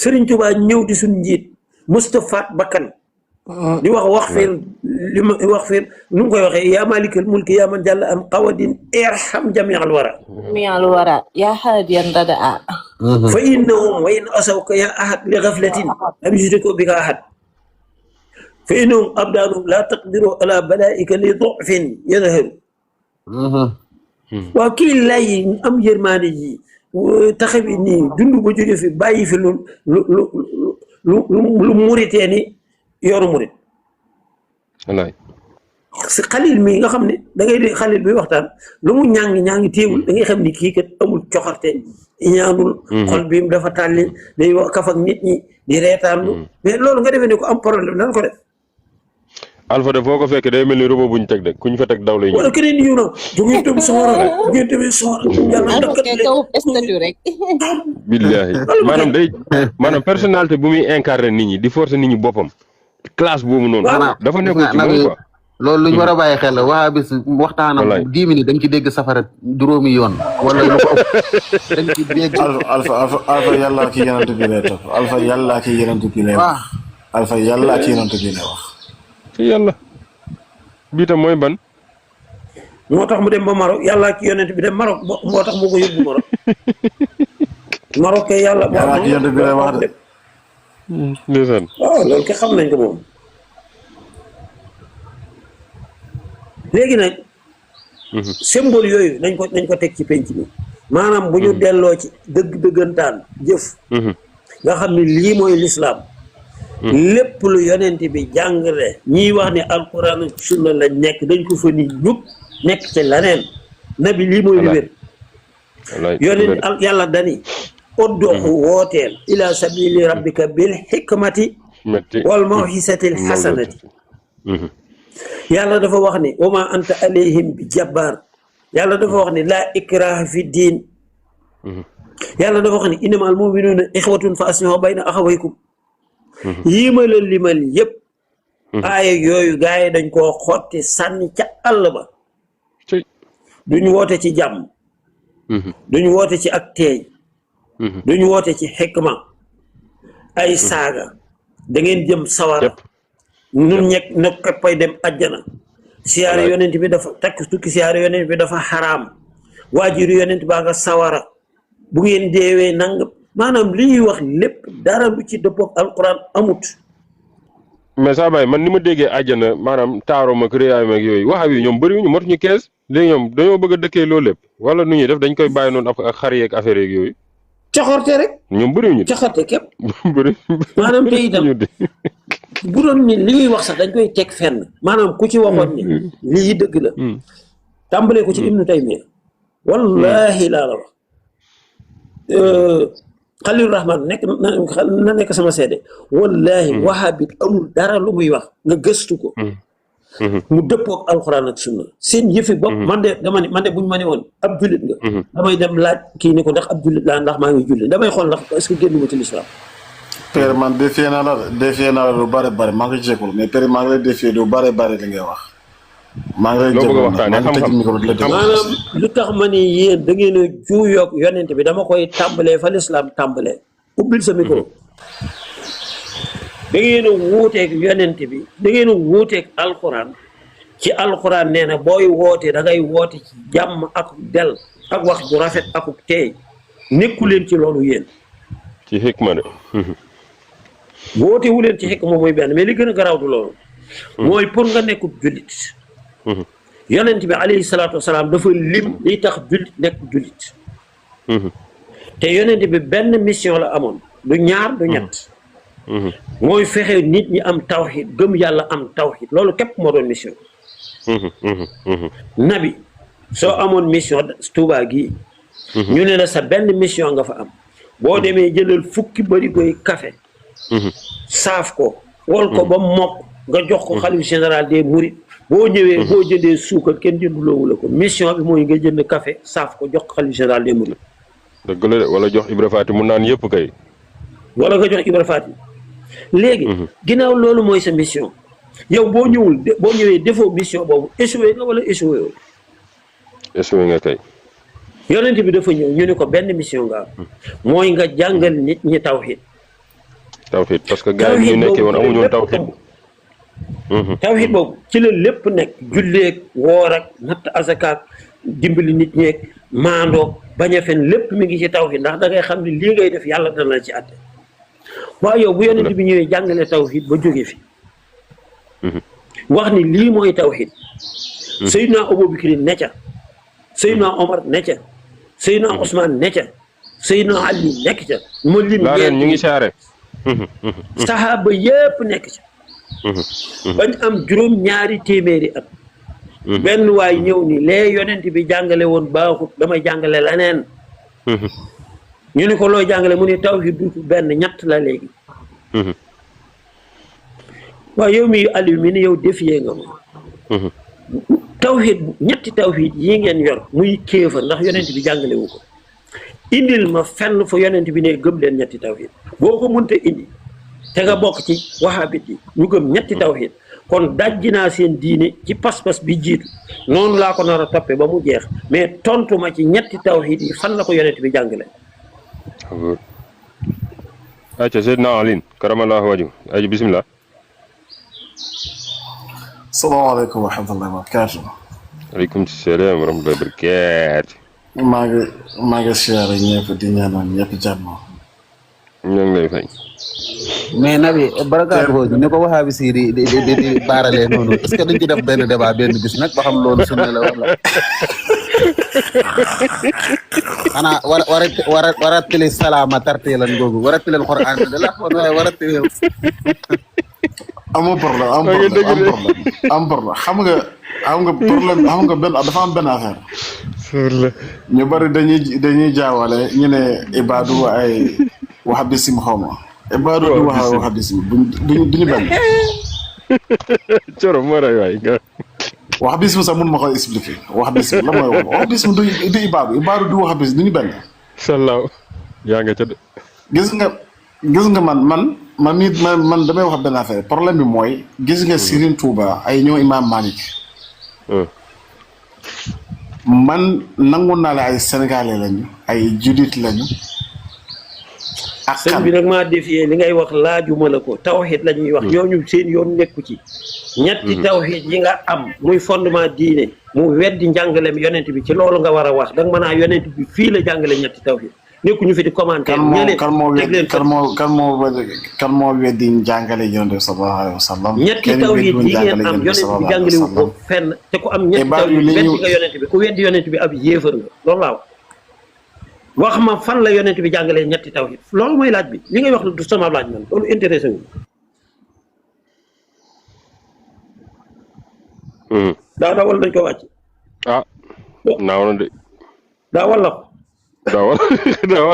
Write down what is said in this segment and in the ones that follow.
Serigne Touba ñëw di suñ njiit Moustapha bakkan di wax fiir li ma wax fiir nu mu koy waxee yaa malikal mulki yaa man jàll an qawadin irham jamial wara yaa hadiyan radaa fa innahum wa in asawka yaa ahad li ghaflatin lam yusriku bika ahad fa innahum abdaanum laa taqdiru ala balaika li dofin yadharu waaw kii lay am yërmaane ji taxawi nii dund ba jóge fi bàyyi fi lu muritee ni yoonu murit wallaay si xalil mi nga xam ne da ngay dégg xalil bi waxtaan lu mu ñaangi téewul da ngay xam ni kii kat amul coxarte ñaanul xol bi dafa tàlli day wax kaf ak nit ñi di reetaanlu mais loolu nga defee ne ko am problème dana ko def Alpha de foo ko fekk day mel ni robot buñ teg de kuñ fa teg daw lay ñëw wala keneen ñu na bu ngeen dem soxora rek bu ngeen demee soxora yàlla dakkat rek billaahi maanaam personnalité bu muy incarné nit ñi di forcer nit ñi boppam classe boobu noonu dafa nekkul ci moom quoi loolu lu ñu war a bàyyi xel la waa bis waxtaanam 10 minutes da nga ci dégg safara juróomi yoon wala lu ko ëpp da nga ci dégg alpha yàlla ki yonent bi lay topp alpha yàlla ki yonent bi lay wax alpha yàlla ki yonent bi lay wax ci yàlla bii tam mooy ban moo tax mu dem ba Maroc yàlla ki yonent bi dem Maroc moo tax moo ko yóbbu Maroc Maroc kay yàlla ki yonent bi lay wax de ndeysaan waaw loolu ke xam nañ ko moom léegi nag symbole yooyu nañ ko teg ci penc bi maanaam bu ñu delloo ci dëggantaan jëf nga xam ni lii mooy lislaam lépp lu yonent bi jàngale ñiy wax ne alquran ak sunna lañ nekk dañ ko fa ni ñub nekk ci laneen nabi lii mooy lu wér yonent yàlla dani udduxu wooteel ila sabili rabbika bil hikmati wal mawhisati l hasanati yàlla dafa wax ni wa ma anta alayhim bi jabbar yàlla dafa wax ni laa ikraha fi diin yàlla dafa wax ni innamal mu'minuna ixwatun fa aslihu bayna axawaykum yii ma la limal yëpp aaya yooyu gars yi dañ koo xotti sànni ca àll ba duñ woote ci jàmm duñ woote ci ak teey duñ woote ci xikma ay saaga da ngeen jëm sawara nun ñekk na koppay dem ajjana siyaare yonent bi dafa takk tukki siyaare yonent bi dafa xaraam waajuru yonent baa nga sawara bu ngeen deewee nangam maanaam li ñuy wax lépp dara lu ci dëppook alquran amut mais saa baay man ni ma déggee àjjana maanaam taaro mag réyaay mag yooyu waxa yi ñoom bëriwuñu motuñu 15 léegi ñoom dañoo bëgg a dëkkee loolu lépp wala nu ñuy def dañ koy bàyyi noonu ak xar yeeg affaire yeeg yooyu coxorte rek ñoom bëriwuñu coxorte képp maanaam te itam bu doon ni li ñuy wax sax dañ koy teg fenn maanaam ku ci waxoon ni lii dëgg la tàmbalee ko ci Ibnu Taymiya wallahi laa la wax Xalil Rahman nekk na nekk sama seede wallahi wahabit amul dara lu muy wax nga gëstu ko mu dëppook alxuraan ak sunna seen yëfi bopp man de buñ ma ne woon ab jullit nga damay dem laaj kii ni ko ndax ab jullit laa ndax maa ngi jullit damay xool ndax est-ce que génn ma ci l'islam père man défier naa la lu bare bare maa ngi ko jégalu mais père maa ngi lay défier lu bare bare li ngay wax maa ngi lay jégalu maanaam lu tax ma ni yéen da ngeen a juuyoog yonent bi dama koy tàmbalee fa l'islam tàmbalee ubbil sa micro da ngeen a wuuteeg yonent bi da ngeen a wuuteeg alxuraan ci alxuraan nee na booy woote da ngay woote ci jàmm ak del ak wax bu rafet akuk teey nekku leen ci loolu yéen ci xikma de woote wu leen ci xikma mooy benn mais li gën a garaaw du loolu mooy pour nga nekkub jullit yonent bi alayhi salaatu wasalaam dafa lim liy tax jullit nekk jullit te yonent bi benn mission la amoon du ñaar du ñett mooy fexe nit ñi am tawxid gëm yàlla am tawxid loolu képp moo doon mission nabi soo amoon mission Tuubaa gii ñu ne la sa benn mission nga fa am boo demee jëlal fukki barigoy café saaf ko wol ko ba mokk nga jox ko xalif général des mourides boo ñëwee boo jëndee suukar kenn jënduloowu la ko mission bi mooy nga jënd café saaf ko jox ko xalif général des mourides dëgg la de wala jox Ibra Faati mu naan yëpp kay wala nga jox Ibra Faati léegi ginnaaw loolu mooy sa mission yow boo ñëwee defoo mission boobu échoué nga wala échoué woo échoué nga kay yonent bi dafa ñëw ñu ne ko benn mission nga am mooy nga jàngal nit ñi tawhid tawhid parce que gars yi ñu nekkee woon amuñu woon tawhid. tawhid boobu ci la lépp nekk julleeg woor ak natt asakaak dimbali nit ñeeg maandoo bañ a fen lépp mi ngi ci tawhid ndax da ngay xam ne lii ngay def yàlla dana la ci àtte waaw yow bu yonent bi ñëwee jàngale tawhid ba jóge fi wax ni lii mooy tawhid Seydina Abubakar ne ca Seydina Omar ne ca Seydina Ousmane ne ca Seydina Ali nekk ca ma lim leen ñu ngi saare saxaaba yépp nekk ca bañ am juróom-ñaari téeméeri at benn waay ñëw ni lee yonent bi jàngale woon baaxut damay jàngale leneen ñu ni ko looy jàngale mu ne tawhid du benn ñett la léegi waaw yow mi Aliou mi ni yow defiyee nga ma tawhid ñetti tawhid yi ngeen yor muy kéefar ndax yonent bi jàngale wu ko indil ma fenn fu yonent bi ne gëm leen ñetti tawhid boo ko mënta indi te nga bokk ci wahabit yi ñu gëm ñetti tawhid kon dajji naa seen diine ci pas-pas bi jiitu noonu laa ko nar a toppe ba mu jeex mais tontu ma ci ñetti tawhid yi fan la ko yonent bi jàngale acca Seydina Alin karamallahu wajhu aji bismillah salaamaaleykum wa rahmatullahi wa barakatuh. aleykum salaam wa rahmatullahi wa barakatuh. maa ngi siyaare ñëpp di ñaanal ñëpp jàmm. ñoo ngi lay fay. mais Nabi barakaatu boobu ni ko waxaabi si di baaralee noonu est-ce que dañ ci def benn débat benn bis nag ba xam loolu sunna la wala. xanaa war a tili salaama tartiilan googu war a tilil Qur'an de la waaye war a tilil. amul problème am problème xam nga problème xam nga benn dafa am benn affaire. ñu bari dañuy jaawale ñu ne ibaadu ay wahabisim xaw ma. ibaadu du wahabisim duñu benn. Coro moo ray waay nga. wahabisme sax mun ma ko expliquer wahabisme la mooy wax wahabisme du ibaadu du wahabisme duñu benn. salaaw yaa nga ca de. gis nga man damay wax benn affaire problème bi mooy gis nga Serigne Touba ay ñoo Imam Malik man nangu naa la ay sénégalais lañu ay judit lañu ak sëñ bi nag maa défier li ngay wax laajuma la ko tawhid la ñuy wax ñooñu seen yoon nekku ci ñetti tawhid yi nga am muy fondement diine mu weddi njàngalem yonent bi ci loolu nga war a wax danga mën a yonent bi fii la jàngale ñetti tawhid nekkuñu fi di commentaire kan moo weddi njàngale yonent bi sallallahu alayhi wa sallam ñetti tawhid yi ngeen am yonent bi jàngale wu ko fenn te ku am ñetti tawhid weddi nga yonent bi ku weddi yonent bi ab yéefar nga loolu laa wax ma fan la yonent bi jàngalee ñetti tawhid loolu mooy laaj bi li ngay wax du sama laaj man loolu intéressé wu daa wala dañ ko wàcc naaw na de daa wala ko daa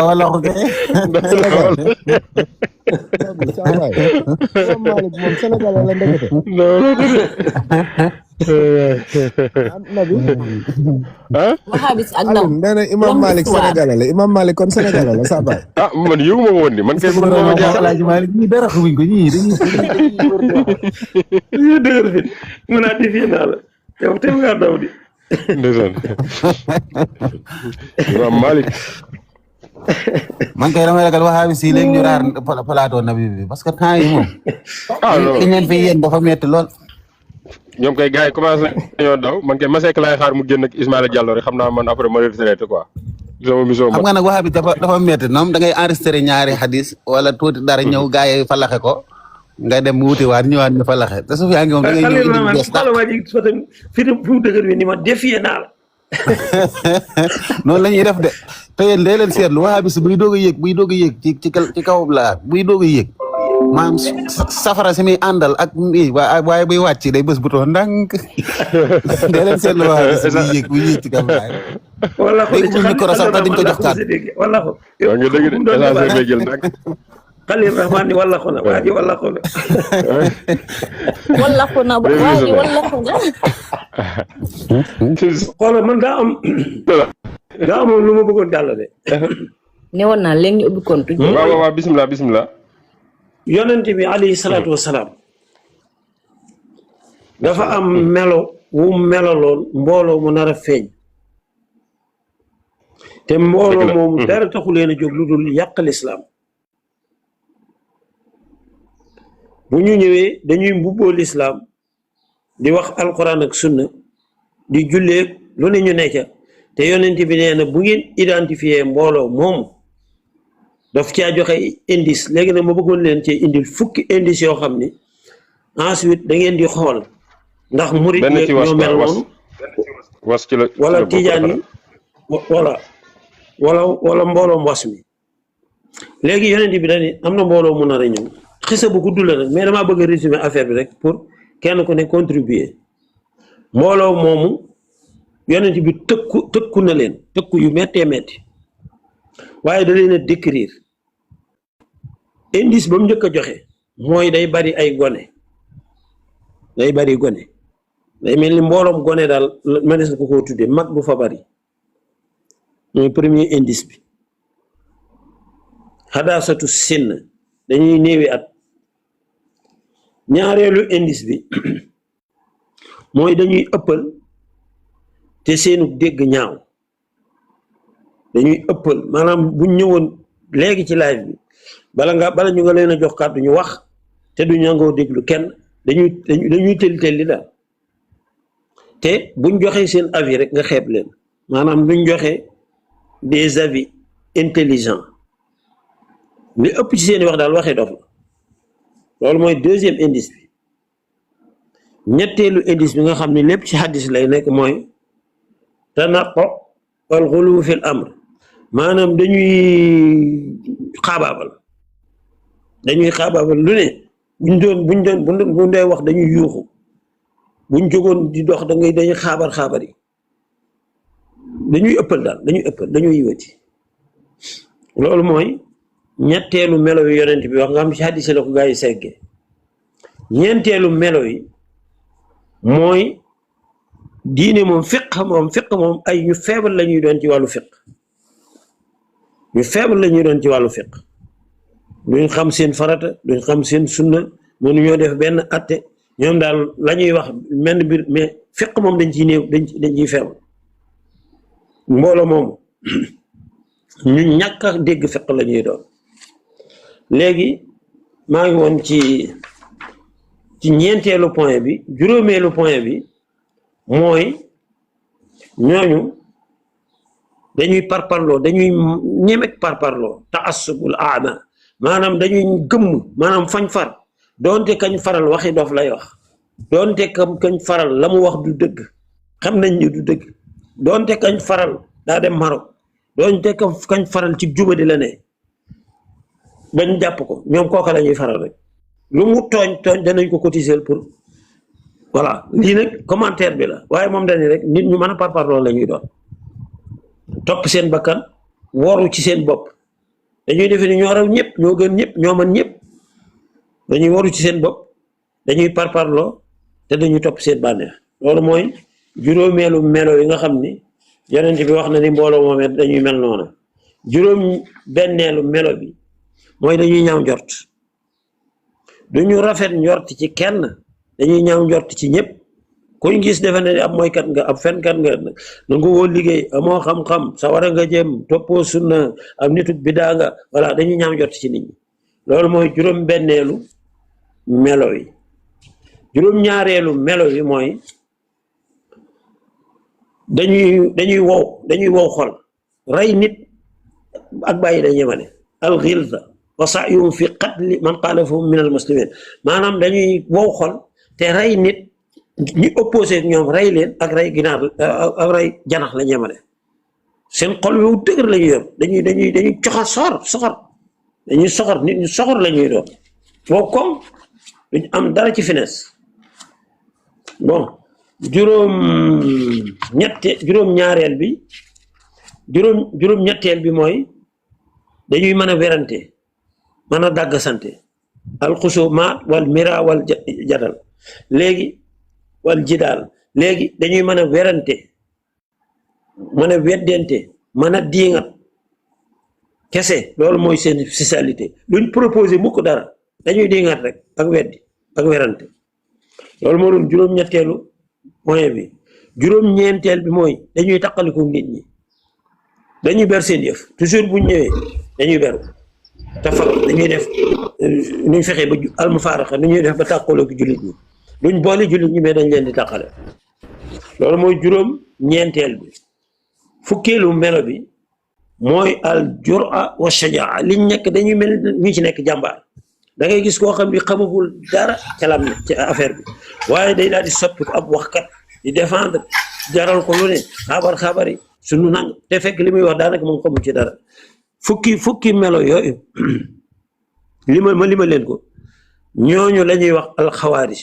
wala ko kay. Malick moom Sénégal la ndekete. Nabi. Wahabis ak ndaw. nee na Imam Malick Sénégal la Imam Malick kon Sénégal la sa baay. man yëgu ma woon ni man kay bëgg ma jaaxal. ñii dara xamuñ ko ñii dañuy dëgër fi mën a défier naa la yow te nga daw di ndeysaan Imam Malick man kay damay ragal waxaabi si léegi ñu raar plateau Nabi bi parce que temps yi moom ki ngeen fi yéen dafa metti lool ñoom kay gars yi commencé nañoo daw man kay Masek laay xaar mu génn ak Ismaïla Diallo rek xam naa man après ma retraité quoi sama mission xam nga nag waxaabi dafa metti noom da ngay enregistré ñaari xadis wala tuuti dara ñëw gars yi falaxe ko nga dem wuti waat ñëwaat ñu fa laxe te su fi yaa ngi moom da ngay ñëw indi bees xale waa ji fi mu dëgër bi ni ma défier naa la noonu la ñuy def de te yéen dee leen seetlu waxaa bis buy doog a yéeg ci kaw la buy doog a yéeg maam safara si muy àndal ak waaye buy wàcc day bës bu too ndànk dee leen seetlu waxaa bis buy yéeg ci kaw laay wala ko léegi bu micro sax dañ ko jox kaat wala ko yaa ngi dëgg de essence ngay jël nag Khalil Rahman ni wala xona waa ji wala xona wala xona waa ji wala xona xoolal man daa am lu ma bëggoon jàllale ne woon naa léegi ñu ubbi compte waaw bismillah yonent bi alayhi salaatu wasalaam dafa am melo wu meloloon mbooloo mu nar a feeñ te mbooloo moomu dara taxu leen a jóg lu dul yàq lislaam bu ñu ñëwee dañuy mbubboo lislaam di wax alquran ak sunna di jullee lu ne ñu nekka te yonent bi nee na bu ngeen identifier mbooloo moomu daf caa joxe indice léegi nag ma bëggoon leen cee indil fukki indice yoo xam ni ensuite da ngeen di xool ndax murit yeeg ñoo mel noonu was ci la wala tijaan yi wala mbooloom was mi léegi yonent bi dañi am na mbooloo mu nar a ñëw xisa bu gudd la nag mais damaa bëgg a résumer affaire bi rek pour kenn ku ne contribuer mbooloo moomu yonent bi tëkku na leen tëkku yu méttee métti waaye da leen a décrire indice ba mu njëkk a joxe mooy day bari ay gone day bari gone day mel ni mbooloom gone daal mënees na ko koo tuddee mag du fa bari mooy premier indice bi xadaasatu sinn dañuy néewi at ñaareelu indice bi mooy dañuy ëppal te seenu dégg ñaaw dañuy ëppal maanaam buñ ñëwoon léegi ci live bi bala ñu nga leen a jox kàddu ñu wax te du ñangoo déglu kenn dañuy tëli daal te buñ joxee seen avis rek nga xeeb leen maanaam duñ joxe des avis intelligents li ëpp ci seeni wax daal waxee dof la loolu mooy deuxième indice bi ñetteelu indice bi nga xam ne lépp ci xaddis lay nekk mooy tanaqo wal xuluw fil amr maanaam dañuy xaabaabal lu ne buñ dee wax dañuy yuuxu buñ jógoon di dox dañuy xaabar yi dañuy ëppal daal dañuy yiwati loolu mooy ñetteelu melo yi yonent bi wax nga xam ci xaddis la ko gaa yi seggee ñeenteelu melo yi mooy diine moom fiq moom ay ñu faible la ñuy doon ci wàllu fiq duñ xam seen farata duñ xam seen sunna mënuñoo def benn atte ñoom daal la ñuy wax menn mbir mais fiq moom dañ ciy néew dañ ciy faible mbooloo moomu ñu ñàkk a dégg fiq la ñuy doon léegi maa ngi woon ci ñeenteelu point bi juróomeelu point bi mooy ñooñu dañuy parparloo dañuy ñemek parparloo taassubul aama maanaam dañuy gëmm maanaam fañ far doonte kañ faral waxi dof lay wax doonte kañ faral la mu wax du dëgg xam nañ ni du dëgg doonte kañ faral daa dem Maroc doonte kañ faral ci jubadi la ne bañ jàpp ko ñoom kooka la ñuy faral rek lu mu tooñ danañ ko cotiser pour voilà lii nag commentaire bi la waaye moom dañu rek nit ñu mën a parparloo la ñuy doon topp seen bakkan woru ci seen bopp dañuy defe ni ñoo raw ñëpp ñoo gën ñëpp ñoo mën ñëpp dañuy waru ci seen bopp dañuy parparloo te dañuy topp seen bànneex loolu mooy juróomeelu melo yi nga xam ni yonent bi wax na ni mbooloo moom dañuy mel noonu juróom benneelu melo bi mooy dañuy ñaaw njort duñu rafet njort ci kenn dañuy ñaaw njort ci ñëpp kuñ gis defe ne ab mooykat nga ab fenkat nga nangu woo liggéey amoo xam-xam sa war a nga jëm toppoo sunna ab nituk bidaa nga voilà dañuy ñaaw njort ci nit ñi loolu mooy juróom benneelu melo yi juróom ñaareelu melo yi mooy dañuy wow xol rey nit ak bàyyi dañ yemale al ghilza wa sa'yuhum fi qatli man xaalafahum min al muslimin maanaam dañuy wow xol te rey nit ñi opposé ak ñoom rey leen ak rey ginaar ak rey janax la ñemale seen xol yow dëgër la ñuy yor dañuy soxor dañuy soxor nit ñu soxor la ñuy doon boo comme duñ am dara ci finesse bon juróom ñaareel bi juróom ñetteel bi mooy dañuy mën a werante mën a dàgg sante alxusumaat wal mira wal jadal léegi wal jidaal léegi dañuy mën a werante mën a weddente mën a diingat kese loolu mooy seen spécialité luñ proposé mukk dara dañuy diingat rek ak weddi ak werante loolu moo doon juróom-ñetteelu point bi juróom-ñeenteel bi mooy dañuy taqaliku nit ñi dañuy ber seen yëf toujours bu ñu ñëwee dañuy beru te fa dañuy def nuñ fexee ba almufaaraqa nu ñuy def ba tàqaloo ak jullit ñi duñ boole jullit ñi mais dañ leen di tàqale loolu mooy juróom ñeenteel bi. fukkeelu melo bi mooy al jura wa shajaa liñ nekk dañuy mel ñu ci nekk jàmbaar da ngay gis koo xam bi xamagul dara ca lam ne ci affaire bi waaye day daal di soppi ko ab waxkat di défendre jaral ko lu ne xabar yi sunu nang te fekk li muy wax daanaka moom xamul ci dara fukki melo yooyu ma leen ko ñooñu la ñuy wax alxawaarij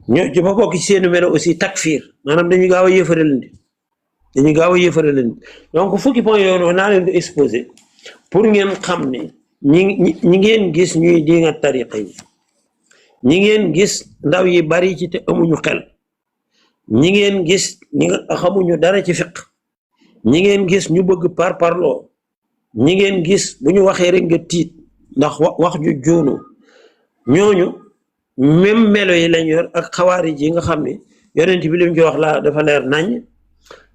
ñoo ci fa bokk ci seeni melo aussi takfir maanaam dañuy gaaw a yëfare leen donc fukki point yooyu noonu naa leen di exposé pour ngeen xam ne ñi ngeen gis ñuy di nga tariqa yi ñi ngeen gis ndaw yi bari ci te amuñu xel ñi ngeen gis ñi nga xamuñu dara ci fiq ñi ngeen gis ñu bëgg parloo ñi ngeen gis bu ñu waxee rek nga tiit ndax wax ju juunu ñooñu même melo yi lañ yor ak xawaarij yi nga xam ne yonent bi li mu ci wax laa dafa leer nañ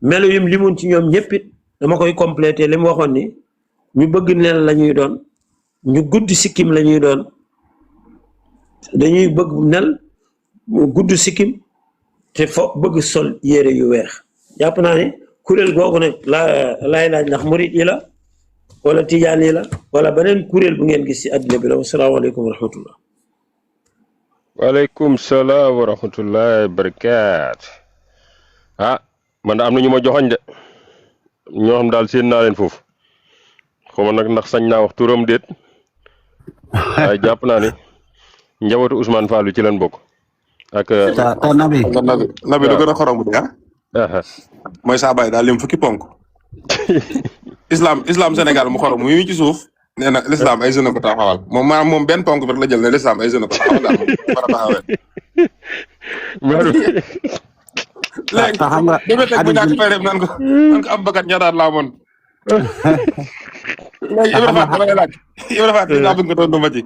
melo yim limoon ci ñoom ñëpp it dama koy complété li mu waxoon ni ñu bëgg nel la ñuy doon ñu gudd sikkim la ñuy doon dañuy bëgg nel gudd sikkim te fo bëgg sol yére yu weex jàpp naa ne kuréel googu nag laay laaj ndax murit yi la wala tijaan yi la wala beneen kuréel bu ngeen gis ci àddina bi la wasalaamaaleykum wa rahmatullah. waaleykum salaam wa rahmatullahi wa barakaat. man da am na ñu ma joxoñ de ñoo xam daal seen naa leen foofu xaw ma nag ndax sañ naa wax turam déet waaye jàpp naa ne njabootu Ousmane Fallou ci leen bokk. ak nabi du gën a xorom de mooy saa baay daal lim fukki ponk. islam Sénégal mu xorom muy ci suuf nee na l'islam ay jeunes ko taxawal moom maanaam moom benn ponk bi rek la jël ne l'islam ay jeunes ko taxawal daal moom war a taxawee. léegi xam nga demee teg bu ñàkk fay dem nan ko am bakat ñaataat laa moon léegi yow dafaat dama lay laaj yow dafaat li laa bëgg nga tontu ma ci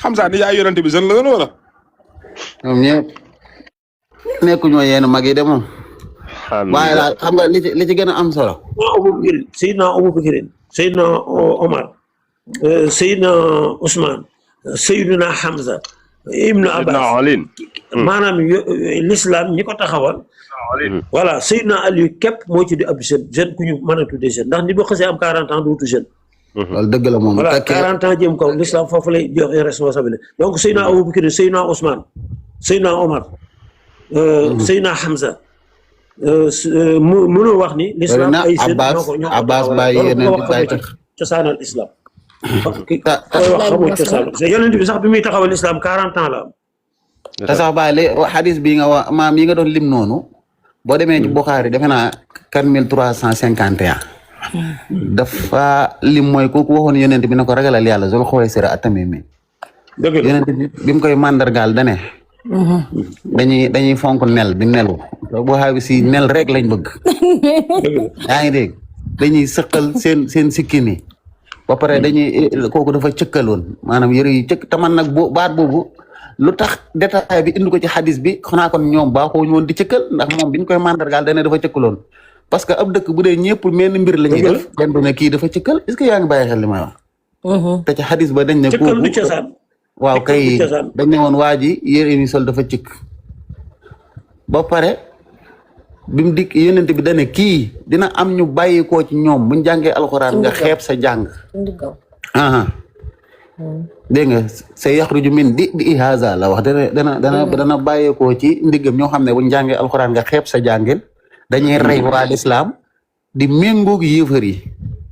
xam saa ni yaay yonente bi jeune la woon wala ñoom ñëpp nekkuñu yenn mag yi de moom waaye daal xam nga li ci gën a am solo Seydina Abubakar Seydina Omar Seydina Ousmane Seydina Hamza Ibnu Abbas maanaam l'islam ñi ko taxawal voilà Seydina Aliou képp moo ci di ab jeune ku ñu mën a tuddee jeune ndax nit boo xasee am 40 ans dootu jeune loolu dëgg la moom voilà 40 ans jëm kaw l'islam foofu lay joxe responsabilité donc Seydina Abubakar Seydina Ousmane Seydina Omar Seydina Hamza mënoo wax ni l'islam ay jeune Abbas Baye yeneen di bàyyi tax cosaanal islam koy wax xamoo cosaan yonent bi sax bi muy taxawal islam 40 ans la am te sax Baye xadis bi nga wax maam yi nga doon lim noonu boo demee ci Bukhari defe naa 4351 dafa lim mooy kooku waxoon yonent bi ne ko ragalal yàlla Zul Xuwaysira at-Tamimi yonent bi mu koy mandargaal dane dañuy fonk nel bi nelu Bukhari si nel rek lañ bëgg yaa ngi dégg dañuy sëqal seen sikkini ba pare dañuy kooku dafa cëkkaloon maanaam yëre yi cëkk te man nag baat boobu lu tax détail bi indi ko ci xadis bi xanaa kon ñoom baaxoo ñu woon di cëkkal ndax moom biñ koy mandargaal dane dafa cëkkaloon parce que ab dëkk bu dee ñëpp menn mbir la ñuy def kenn du ne kii dafa cëkkal est-ce que yaa ngi bàyyi xel li may wax te ci xadis ba dañ ne kooku waaw kay dañ ne woon waa ji yëre yi sol dafa cëkk ba pare bi mu dikk yonent bi dane kii dina am ñu bàyyi koo ci ñoom buñ jàngee alxuraan nga xeeb sa jàng dégg nga sa yaxruju min di haza la wax dana bàyyeekoo ci ndiggam ñoo xam ne buñ jàngee alxuraan nga xeeb sa jàngin dañuy rey waa lislaam di méngoog yéefar yi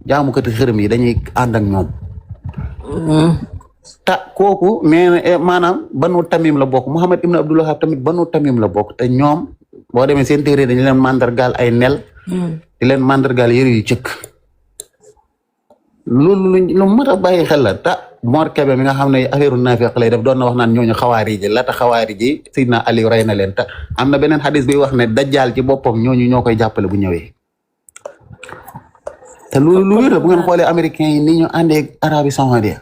jaamukati xërëm yi dañuy ànd ak ñoom ta kooku nee na maanaam banu tamim la bokk Muhammad ibn Abdul Wahab tamit banu tamim la bokk te ñoom boo demee seen téere dañu leen mandargaal ay nel di leen mandargaal yëre yu cëkk loolu lu mat a bàyyi xel la ta Mor Kébé mi nga xam ne affaire naafiq lay def doon na wax naan ñooñu xawaari ji la ta xawaari ji Sidna Ali rey na leen ta am na beneen xadis bi wax ne dajjaal ci boppam ñooñu ñoo koy jàppale bu ñëwee te loolu lu wér la bu ngeen xoolee américains yi ni ñu àndee Arabie Saoudite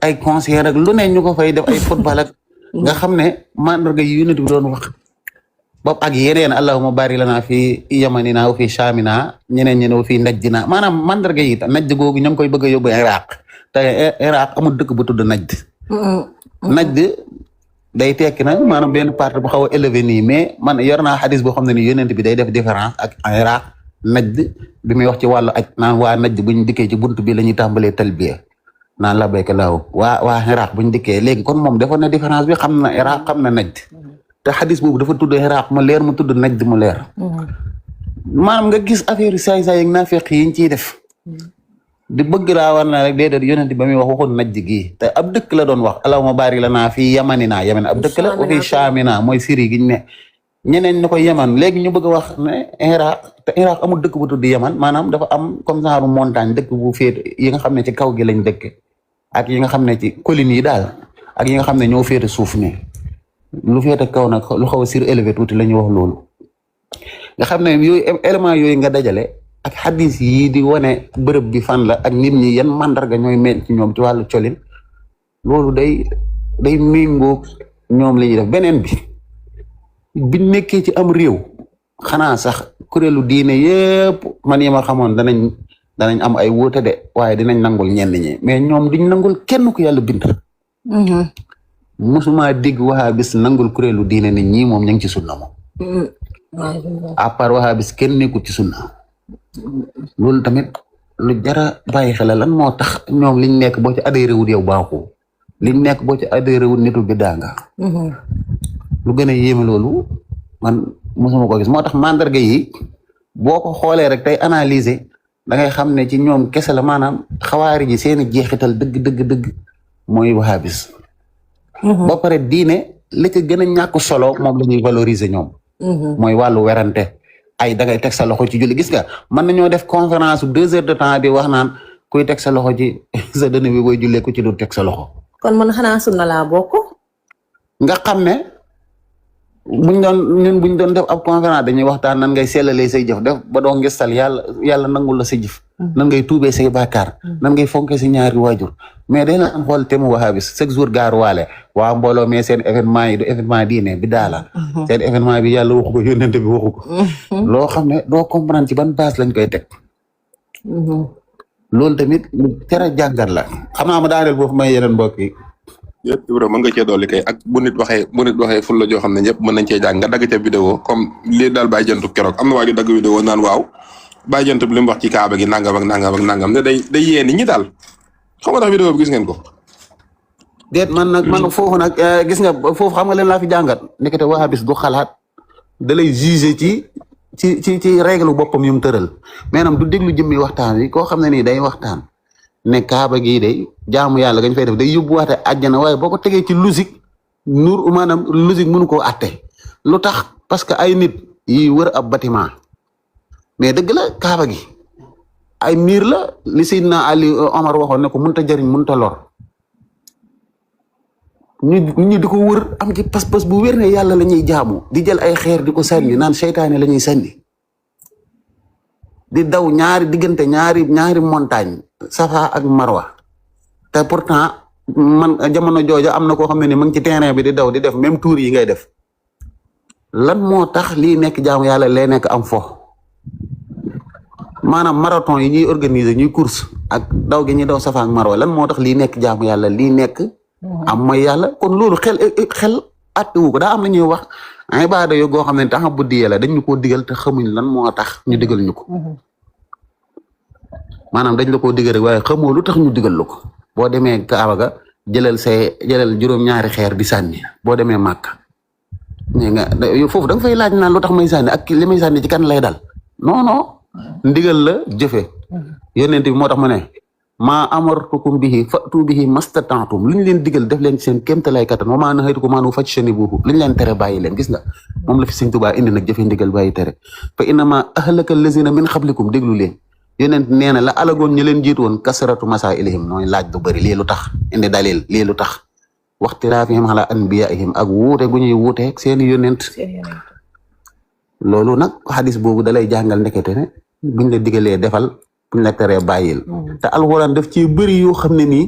ay concert ak lu ne ñu ko fay def ay football ak nga xam ne mandarga yi yonent bi doon wax bopp ak yeneen allahumma barik lana fi yamanina wa fi shamina ñeneen ñene wa fi najdina maanaam mandarga yi najd googu ña ngi koy bëgg a yóbbu Iraq te Iraq amul dëkk bu tudd najd najd day tekki nag maanaam benn partie bu xaw a élevé nii mais man yor naa xadis boo xam ne ni yonent bi day def différence ak Iraq najd bi muy wax ci wàllu aj naan waa najd buñ dikkee ci bunt bi la ñuy tàmbalee talbiya naan labbayka laahu waa Iraq buñ dikkee léegi kon moom defoon na différence bi xam na Iraq xam na najd te xadis boobu dafa tudd Iraq mu leer mu tudd najd mu leer maanaam nga gis affaire saay-saay ak naafeq yi ñu ciy def di bëgg laa war na rek déedéet yonent ba muy wax waxoon najd gi te ab dëkk la doon wax allahumma barik lana fii yamanina yaman ab dëkk la wa fii shamina mooy Syrie gi ñu ne ñeneen ñu ko yaman léegi ñu bëgg a wax ne Iraq te Iraq amul dëkk bu tudd yaman maanaam dafa am comme genre montagne dëkk bu féete yi nga xam ne ci kaw gi lañ dëkk ak yi nga xam ne ci collines yi daal ak yi nga xam ne ñoo féete suuf ni lu féete kaw nag lu xaw a surélevé tuuti la ñuy wax loolu nga xam ne yooyu élément yooyu nga dajale ak xadis yi di wane bërëb bi fan la ak nit ñi yan mandarga ñooy mel ci ñoom ci wàllu colin loolu day méngoo ñoom la ñuy def beneen bi biñ nekkee ci am réew xanaa sax kuréelu diine yëpp man yi ma xamoon danañ am ay wuute de waaye dinañ nangul ñenn ñi mais ñoom duñ nangul kenn ku yàlla bind musuma dégg wahabis nangul kuréelu diine ne ñii moom ña ngi ci sunna moom à part wahabis kenn nekkul ci sunna loolu tamit lu jara bàyyi xel lan moo tax ñoom liñ nekk boo ci adhéré wut yow baaxoo liñ nekk boo ci adhéré wut nitu bi daanga lu gën a yéeme loolu man mosuma ko gis moo tax mandarga yi boo ko xoolee rek tey analyser da ngay xam ne ci ñoom kese la maanaam xawaari ji seeni jeexital dëgg mooy wahabis ba pare diine li ci gën a ñàkk solo moom la ñuy valoriser ñoom mooy wàllu werante ay da ngay teg sa loxo ci julli gis nga mën nañoo def conférence 2 heures de temps di wax naan kuy teg sa loxo ci sa dënn bi booy jullee ku ci du teg sa loxo kon man xanaa sunna laa bokk nga xam ne buñ doon def ab conférence dañuy waxtaan nan ngay sellalee say jëf def ba doo ngistal yàlla nangul la sa jëf nan ngay tuubee say bàkkaar nan ngay fonkee si ñaari waajur mais day naan xool te mu wahabis chaque jour gaaruwaale waa mbooloo mais seen événement yi du événement diine bi daala seen événement bi yàlla waxu ko yónnente bi waxu ko loo xam ne doo comprendre ci ban base lañ koy teg loolu tamit lu tere jàngat la xam naa ma daaneel boofu may yeneen mbokk yi yëpp Ibrahima mën nga cee dolli kay ak bu nit waxee ful la joo xam ne ñëpp mën nañ cee jàng nga dagg ca vidéo comme lii daal bàyyi jëntu keroog am na waa ju dagg vidéo naan waaw bàyyi jëntu bi li mu wax ci kaaba gi nangam ak nangam ak nangam ne day yee nit ñi daal xam nga tax vidéo bi gis ngeen ko déet man foofu nag gis nga foofu xam nga leen laa fi jàngat nekkate wahabis du xalaat da lay juger ci règle boppam yu mu tëral mais nag du déglu jëmmi waxtaan wi koo xam ne nii day waxtaan ne kaaba gii day jaamu yàlla gañ fay def day yóbbuwaate àjjana waaye boo ko tegee ci logique maanaam logique mënu koo atte lu tax parce que ay nit yi wër ab bâtiment mais dëgg la kaaba gi ay miir la li Seydina Ali Omar waxoon ne ko mënut a jëriñ mënut a lor ñu di ko wër am ci pas-pas bu wér ne yàlla la ñuy jaamu di jël ay xeer di ko sànni naan seytaane la ñuy sànni di daw diggante ñaari montagne Safa ak Marwa te pourtant man jamono jooja am na koo xam ne ni ma ngi ci terrain bi di daw di def même tour yi ngay def lan moo tax lii nekk jaamu yàlla lay nekk am fo maanaam marathon yi ñuy organiser ñuy course ak daw gi ñuy daw Safa ak Marwa lan moo tax lii nekk jaamu yàlla lii nekk am mooy yàlla kon loolu xel attewu ko daa am na ñuy wax ibaada yo goo xam ne tax buddi yàlla dañ ñu koo digal te xamuñ lan moo tax ñu digal ñu ko maanaam dañ la koo digal rek waaye xamoo lu tax ñu digal la ko boo demee Kaaba ga jëlal juróom-ñaari xeer di sànni boo demee Màkka foofu da nga fay laaj naan lu tax may sànni ak li may sànni ci kan lay dal non ndigal la jëfe yonent bi moo tax mu ne maa amartukum bihi fatu bihi mastata'tum lu ñu leen digal def leen seen kéemtalaay kattan wa maa nahaytukum anhu fajtanibuhu lu ñu leen tere bàyyi leen gis nga moom la fi Sëñ Tuubaa indi nag jëfe ndigal bàyyi tere fa innama ahlaka allazina min qablikum déglu leen yonent nee na la alagoon ñi leen jiitu woon kasratu masaa'ilihim mooy laaj bu bëri lii lu tax indi dalil lii lu tax waxtilaafihim ala anbiyaihim ak wuute gu ñuy wuute seeni yonent loolu nag xadis boobu dalay jàngal ndekete ne buñ la digalee defal buñ la teree bàyyil te alxuraan daf ci bëri yoo xam ne nii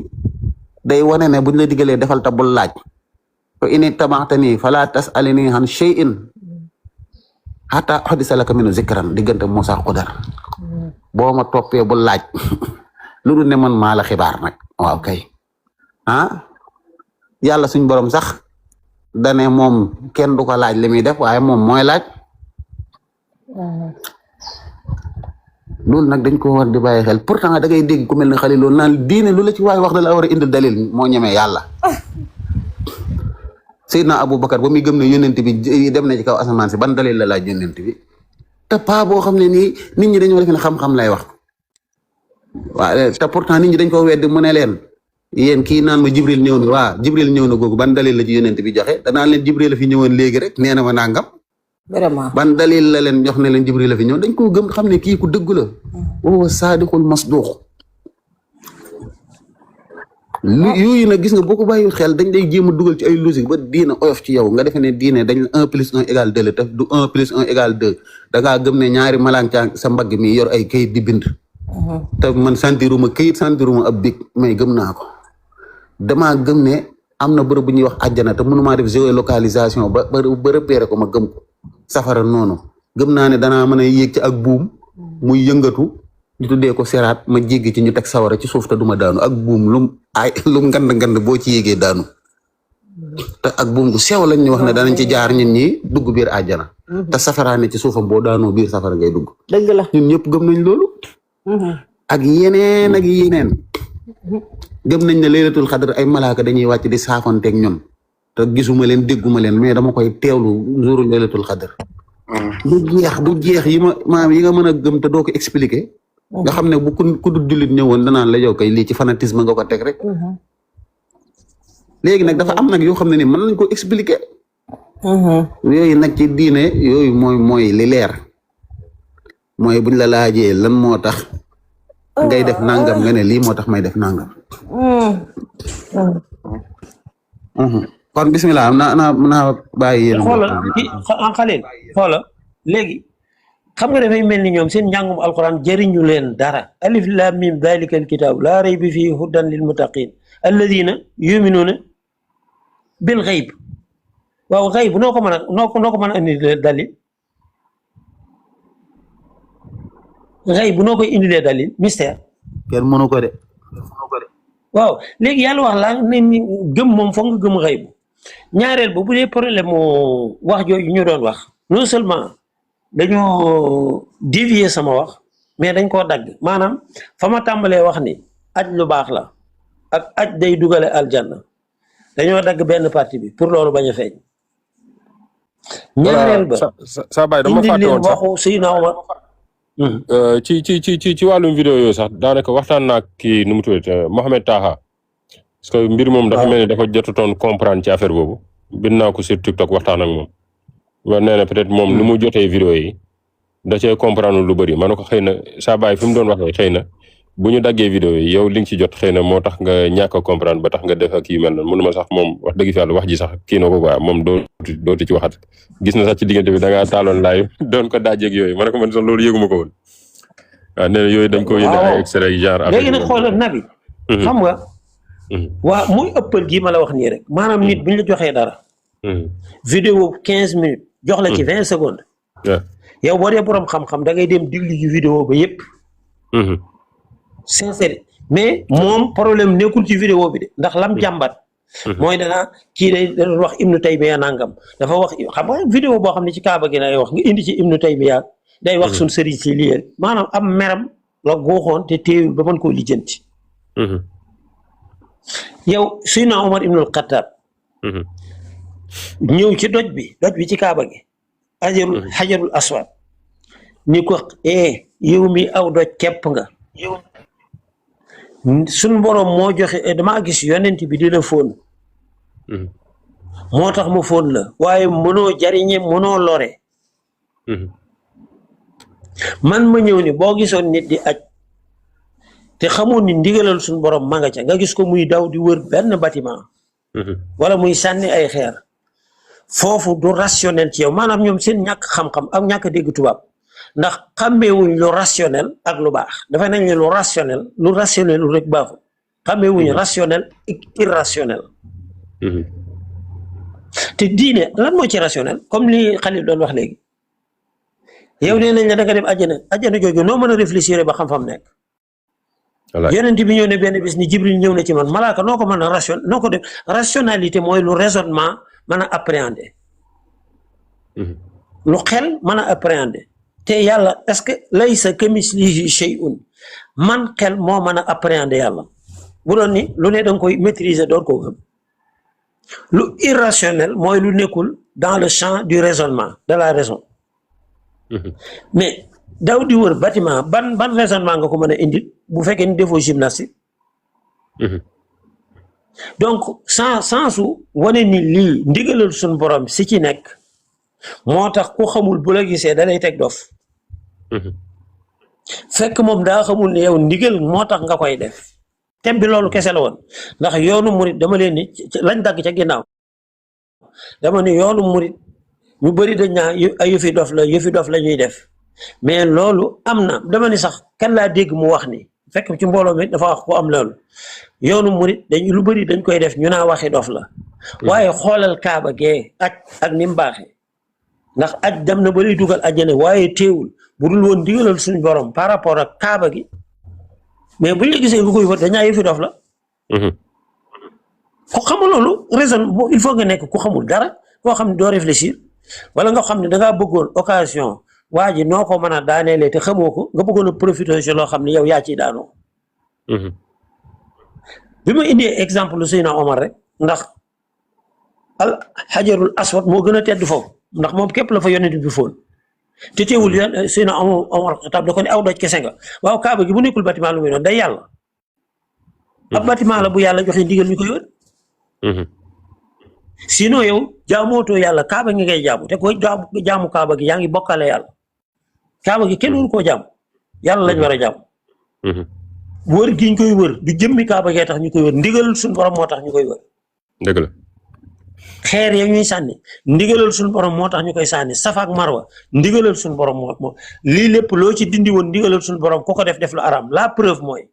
day wane ne buñ la digalee defal te bul laaj fa in ittabaatanii fala tasalini an shay'in xataa xodisa laka minu zikran diggante Moussa Xudar boo ma toppee bu laaj lu dul ne man maa la xibaar nag waaw kay yàlla suñ borom sax dane moom kenn du ko laaj li muy def waaye moom mooy laaj loolu nag dañ ko war di bàyyi xel pourtant da ngay dégg ku mel ne xale loolu naan diine lu la ci waaye wax da la war a indi dalil moo ñemee yàlla Seydina Aboubacar ba muy gëm ne yónnent bi dem na ci kaw asamaan si ban dalil la laaj yónnent bi te pas boo xam ne nii nit ñi dañoo def ne xam-xam lay wax waaw te pourtant nit ñi dañ ko weddi mu ne leen yéen kii naan ma Jibril ñëw na waaw Jibril ñëw na googu ban dalil la ci yónnent bi joxe danaan leen Jibril la fi ñëwoon léegi rek nee na ma nangam vraiment ban dalil la leen jox ne leen Jibril la fi ñëw dañ koo gëm xam ne kii ku dëgg la wa saadiqul masduq yooyu nag gis nga boo ko bàyyi xel dañ day jéem a dugal ci ay logique ba diine oyof ci yow nga defe ne diine dañ 1+1 = 2 la te du 1+1 = 2 da ngaa gëm ne ñaari malaanca sa mbagg mi yor ay kayit di bind te man sentiruma kayit sentiruma ab big mais gëm naa ko damaa gëm ne am na bërëb bu ñuy wax àjjana te mënumaa def géolocalisation ba repérer ko ma gëm ko safara noonu gëm naa ne danaa mën a yéeg ci ak buum muy yëngatu ñu tuddee ko seraat ma jéggi ci ñu teg sawara ci suuf te duma daanu ak buum lum ngand boo ci yéegee daanu te ak buum gu sew lañ ñu wax ne danañ ci jaar ñun ñi dugg biir àjjana te safaraane ci suufam boo daanoo biir safara ngay dugg dëgg la ñun ñëpp gëm nañ loolu ak yeneen gëm nañ ne laylatul xadr ay malaaka dañuy wàcc di saafonteeg ñun te gisuma leen dégguma leen mais dama koy teewlu jouru laylatul xadr du jeex yi nga mën a gëm te doo ko expliquer nga xam ne bu ku dul jullit ñëwoon danaan la yow kay lii ci fanatisme nga ko teg rek léegi nag dafa am nag yoo xam ne ni mën nañ ko expliquer yooyu nag ci diine yooyu mooy li leer mooy buñ la laajee lan moo tax ngay def nangam nga ne lii moo tax may def nangam kon bismillah naa bàyyi yéen xoola léegi xam nga dafay mel ni ñoom seen njàngum alquran jëriñu leen dara alif lam mim dalika alkitab laa rayba fihi hudan lil muttaqin alladina yuminuuna bil xayb waaw xayb noo ko mën a indi dalil xayb noo koy indilee dalil mystère kenn mënu ko de waaw léegi yàlla wax laa ne ni gëm moom foog nga gëm xayb ñaareel ba bu dee problème moo wax jooju ñu doon wax non seulement dañoo dévier sama wax mais dañ koo dagg maanaam fa ma tàmbalee wax ni aj lu baax la ak aj day dugale aljanna dañoo dagg benn partie bi pour loolu bañ a feeñ. ñaareel ba sa baay dama fàtte woon sax waxu Seydina Omar ci wàllum vidéo yooyu sax daanaka waxtaan naa kii nu mu tuddati Mohamed Taha parce que mbir moom dafa mel ni dafa jotutoon comprendre ci affaire boobu bind naa ko sur TikTok waxtaan ak moom. wa nee na peut-être moom ni mu jotee vidéo yi da cee comprendre lu bëri ma ne ko xëy na saa baay fi mu doon waxee xëy na bu ñu daggee vidéo yi yow li nga ci jot xëy na moo tax nga ñàkk a comprendre ba tax nga def ak yu mel noonu mënuma sax moom wax dëgg fi yàlla wax ji sax kii na ko quoi moom dootu ci waxat gis na sax ci diggante bi da ngaa taaloon laay doon ko daajeeg yooyu ma ne ko man sax loolu yëguma ko woon waaw nee na yooyu dañ ko yënde ay extrait yi genre léegi nag xoolal nabi xam nga waa muy ëppal gii ma la wax nii rek maanaam nit bu ñu la joxee dara vidéo 15 minutes jox la ci 20 secondes yow boo dee borom xam-xam da ngay dem diglu ji vidéo ba yëpp sincère mais moom problème nekkul ci vidéo bi de ndax lam jàmbat mooy danaa kii day doon wax Ibnu Taymiya nangam dafa wax xam nga vidéo boo xam ne ci Kaaba gi lay wax nga indi ci Ibnu Taymiya day wax suñ sëriñ si lii maanaam am meram la góoxoon te téewul ba mën koo lijjanti yow Seydina Omar ibnul Xattaab ñëw ci doj bi ci Kaaba gi xajarul aswad ni ko yow mi aw doj kepp nga suñ borom moo joxe damaa gis yonent bi di la fóon moo tax ma fóon la waaye mënoo jariñe mënoo lore man ma ñëw ni boo gisoon nit di aj te xamoon ni ndigalal suñ borom ma nga ca nga gis ko muy daw di wër benn bâtiment wala muy sànni ay xeer foofu du rationnel ci yow maanaam ñoom seen ñàkk xam-xam ak ñàkk dégg tubaab ndax xàmmeewuñ lu rationnel ak lu baax dafa nañ ne lu rationnel lu rek baaxul xàmmeewuñ rationnel ak irrationnel te diine lan moo ci rationnel comme li Xalil doon wax léegi yow nee nañ la da nga dem àjjana jooju noo mën a réfléchir ba xam fam nekk. yonent bi ñëw ne benn bis ni Jibril ñëw na ci man malaaka noo ko mën a noo ko def rationalité mooy lu raisonnement mën a appréhender. lu xel mën a appréhender te yàlla est-ce que laysa kamislihi shay'un man xel moo mën a appréhender yàlla bu doon ni lu ne da nga koy maîtriser door koo gëm lu irrationnel mooy lu nekkul dans le champ du raisonnement de la raison mais daw di wër bâtiment ban raisonnement nga ko mën a indil bu fekkee ni defoo gymnastique donc sensu wane ni lii ndigalal suñu borom si ci nekk moo tax ku xamul bu la gisee da lay teg dof fekk moom daa xamul ne yow ndigal moo tax nga koy def thème bi loolu kese la woon ndax yoonu murit dama leen ni lañ dagg ca ginnaaw dama ne yoonu murit ñu bëri dañ naa ay yëfi dof la ñuy def mais loolu am na dama ni sax kan laa dégg mu wax ni fekk ci mbooloo mi dafa wax ko am loolu yoonu murit dañ lu bëri dañ koy def ñu naa waxi dof la waaye xoolal kaaba gee ak ni mu baaxee ndax aj dem na ba lay dugal àjjana waaye teewul bu dul woon digalal suñu borom par rapport ak kaaba gi mais buñ la gisee nga koy wër dañaa yëfi dof la ku xamul loolu raison il faut nga nekk ku xamul dara koo xam ne doo réfléchir wala nga xam ne dangaa bëggoon occasion waa ji noo ko mën a daaneelee te xamoo ko nga bëggoon a profiter ci loo xam ne yow yaa ciy daanoo bi ma indee exemple lu Seydina Omar rek ndax al xajarul aswad moo gën a tedd foofu ndax moom képp la fa yonent bi fóon te teewul Seydina Omar Xataab da ko ne aw doj kese nga waaw kaaba gi bu nekkul bâtiment lu muy doon day yàlla ab bâtiment la bu yàlla joxe ndigal ñu koy wër sinon yow jaamootoo yàlla kaaba gi ngay jaamu te ko jaamu kaaba gi yaa ngi bokkale yàlla kaaba gi kenn waru koo jaamu yàlla lañ war a jaamu wër gi ñu koy wër du jëmmi kaaba gee tax ñu koy wër ndigalul suñu borom moo tax ñu koy wër dëgg la xeer ya ñuy sànni ndigalal suñu borom moo tax ñu koy sànni safa ak marwa ndigalal suñu borom moo lii lépp loo ci dindi woon ndigalal suñu borom ku ko def lu araam la preuve mooy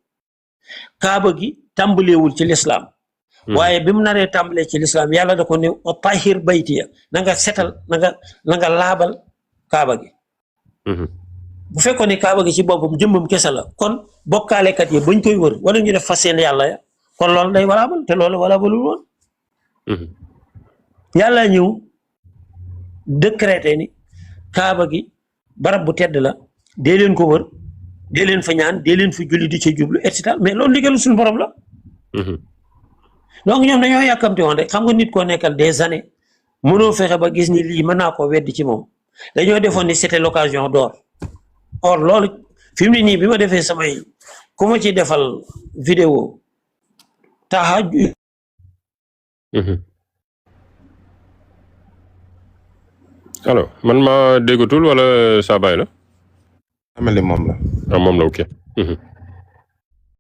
kaaba gi tàmbaleewul ci lislaam waaye bi mu naree tàmbalee ci lislaam yàlla da ko ne tahir baytiya na nga setal na nga laabal kaaba gi bu fekkoon ne kaaba gi ci boppam jëmmam kese la kon bokkaalekat yi bañ koy wër wala ñu def fas seen yàlla ya kon loolu day walaabal te loolu walaabalul woon yàlla ñëw décrété ni kaaba gi barab bu tedd la dee leen ko wër dee leen fa ñaan dee leen fa julli di ci jublu et cetera mais loolu ndigalu suñu borom la donc ñoom dañoo yàkkamti woon rek xam nga nit koo nekkal des années mënoo fexe ba gis ni lii mën naa koo weddi ci moom dañoo defoon ni c'était l'occasion d'or or loolu fi mu ne nii bi ma defee samay ku ma ci defal vidéo taxa alors man maa déggatul wala saa bàyyi la amel moom la moom la ok